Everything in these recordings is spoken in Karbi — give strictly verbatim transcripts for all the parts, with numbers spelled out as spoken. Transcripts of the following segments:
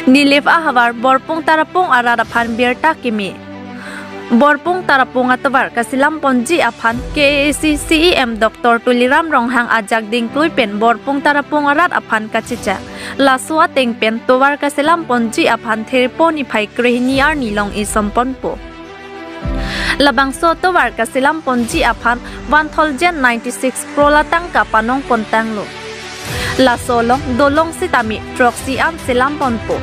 Nilip ahavar Borpung Tarapung arat aphan birta kimi. Borpung Tarapung atovar kaselam ponji aphan K A A C C E M Doctor Tuliram Ronghang ajak dingklui pen Borpung Tarapung arat aphan kachicha. Laso ateng pen tovar kaselam ponji aphan Therpo niphai krehini arni long-i som ponpo. Labangso tovar kaselam ponji aphan one thousand ninety six crore atangka panong pontanglo. Laso along dolong sitame throksi an selam ponpo.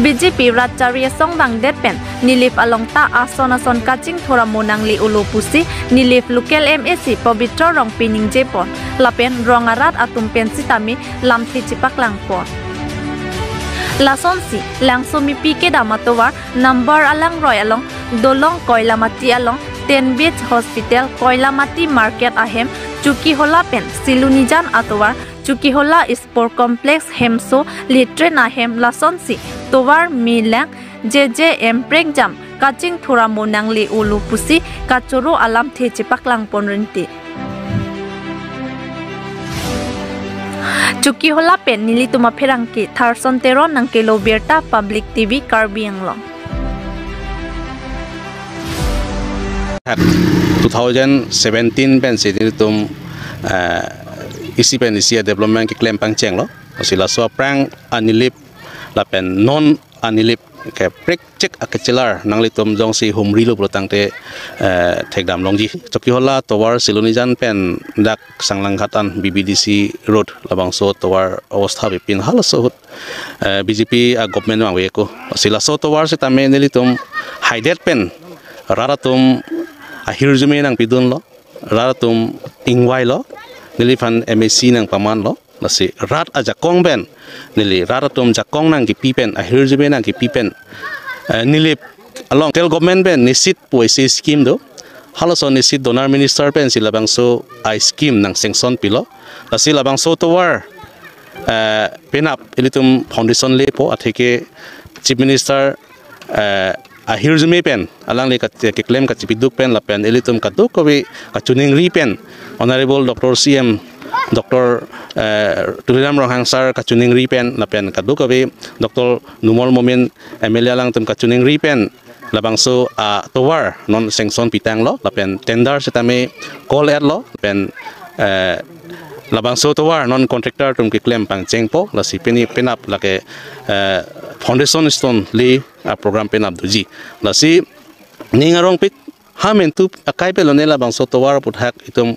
B J P rat chari asong vangdet pen Nilip along ta ason ason kachingthur amo nangle-olo pusi Nilip local M A C Pabitra Rongpi ningje pon, lapen rong arat atum pen sitame lamthe chepaklang pon. Lasonsi Langsomipi kedam atovar number alangroi along dolong Koilamati along Ten Beach Hospital, Koilamati Market ahem, Chokihola pen Silonijan atovar Chokihola Sport Complex, Hemso, Latrine ahem, lasonsi tovar melang, je je emprek jam kachingthur amo nangle-olo pusi kachoro alamthe chepaklang pon rinti. Chokihola pen nelitum apherangke Tharson Teron nangkelo birta, Public T V Karbi Anglong. Two thousand seventeen pensi nelitum, eh, isi pen isi a-development keklem pangchenglo. Lasi laso aphrang a-Nilip lapen non a-Nilip ke prekchek akechelar nanglitum jongsi humrilo pulotangte, eh, thekdam longji. Chokihola tovar Silonijan pen dak Sanglanghat an B B D C road, labangso tovar obostha bipin halaso ahut, eh, B J P a-government vangveko. Lasi laso tovar sitame nelitum haidet pen rat atum ahirjume nangpidunlo, rat atum ingvailo, neliphan M A C nangpamanlo. Lasi rat ajakong pen, neli rat atum jakong nangkipi pen, ahirjume nangkipi pen, eh, Nilip along central government pen NESHEED pu isi scheme do. Halaso NESHEED donor minister pensi labangso a-scheme nang-sanction pilo. Lasi labangso tovar, eh, penap ilitum foundation lepo, atheke Chief Minister, eh, ahirjume pen alangli kat-, keklem kachipiduk pen lapen ilitum kadokave kachiningri pen, Honorable Doctor C M, Doctor, eh, Tuliram Ronghang sir kachiningri pen lapen kadokave Doctor Numal Momin M L A alangtum kachiningri pen labangso atovar non sanction pitanglo lapen tender sitame call etlo pen, eh, labangso tovar non contractor atum keklem pangchengpo, lasi pini penap lake, eh, foundation stone le a-program penap doji. Lasi ning arongpik, ha mentu akai pelone labangso tovar aputhak itum,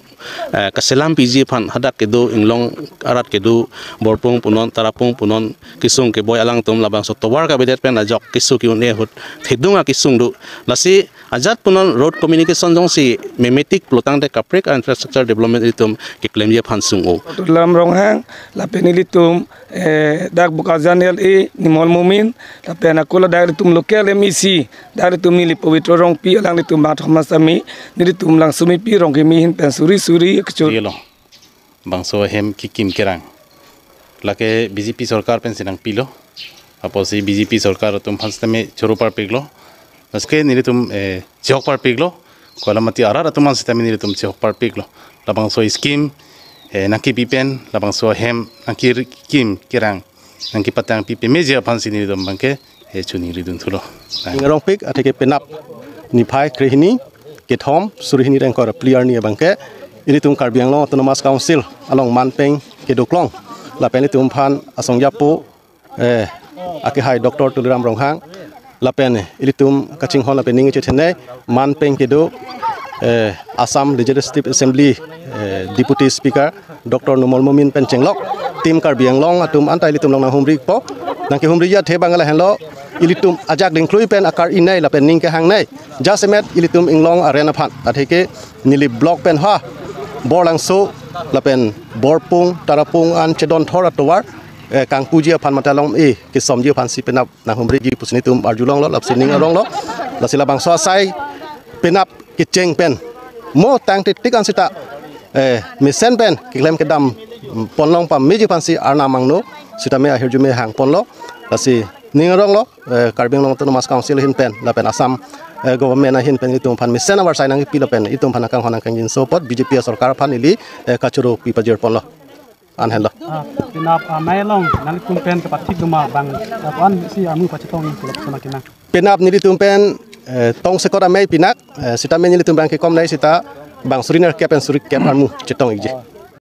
eh, kaselam piji aphan hadak kedo inglong arat kedo Borpung punon, Tarapung punon, kesung keboi alangtum labangso tovar kavedet pen ajok keso ke-un-e ahut thedung akesung do. Lasi ajat punon road communication jongsi memetik pulotangte kaprek a-infrastructure development itum keklemji aphan sung-o. Tuliram Ronghang, lapen ilitum, eh, dak Bokajan L A Numal Momin, lapen ako ladak ilitum local M A C, dak ilitum neli Pabitra Rongpi alanglitum bathom asami, nelitum Langsomipi Rongkimi ahin pen suri suri kechur. Yelo. Bangso ahem kekim kerang. Lake B J P sorkar pensi nangpilo. Apotsi B J P sorkar atum aphan sitame choro parpiklo. Maske nelitum, eh, chehok parpiklo. Koilamati arat atum aphan sitame nelitum chehok parpiklo. Labangso scheme, eh, nangkipi pen, labangso ahem nangkekim kerang, nangkepatang pi pemeji aphansi nelitum abangke, eh, chiningridun thulo. Ning arongpik, atheke penap niphai krehini kethom suri hini ingkoi ra phli arni abangke ilitum Karbi Anglong Autonomous Council along manpeng kedoklong lapen ilitum aphan asong japo, eh, akehai Doctor Tuliram Ronghang lapen ilitum kachinghon lapen ning chethenei manpeng kedo, eh, Assam Legislative Assembly, eh, Deputy Speaker Doctor Numal Momin pen chenglok Team Karbi Anglong atum anta ilitum along nanghumripo. Nangkehumri athe abang lahenlo, ilitum ajak dingklui pen akar-inei lapen ning kehangnei. Jasemet ilitum inglong aren aphan, atheke Nilip block pen ha Borlangso lapen Borpung, Tarapung an chedon thor atovar, eh, kangpuji aphan mate along, eh, kesomji aphansi penap nanghumriji pusi nelitum arjulonglo, lapusi ning aronglo. Lasi labangso asai penap kecheng pen mo tangte tik an sita, eh, mesen pen keklem kedam ponlong pameji aphansi arnam angno sitame ahirjume hang ponlo. Lasi ning aronglo, eh, Karbi Anglong Autonomous Council ahin pen lapen Assam, eh, government ahin pen itum aphan mesen avarsai nangkipi lapen itum aphan nangkanghon nangkangjinso apot B J P sorkar aphan ili, eh, kachoro pi pajir ponlo. An helo. Ah, penap amei along nanglitum pen kapathik doma bang, ah, ko-an si armu pachetong isi lapuson akenang. Penap nelitum pen, eh, tongsekot amei pinak, eh, sitame nelitum bang kekom nai sita bang suri nerkep pen suri kep armu chetong ikji.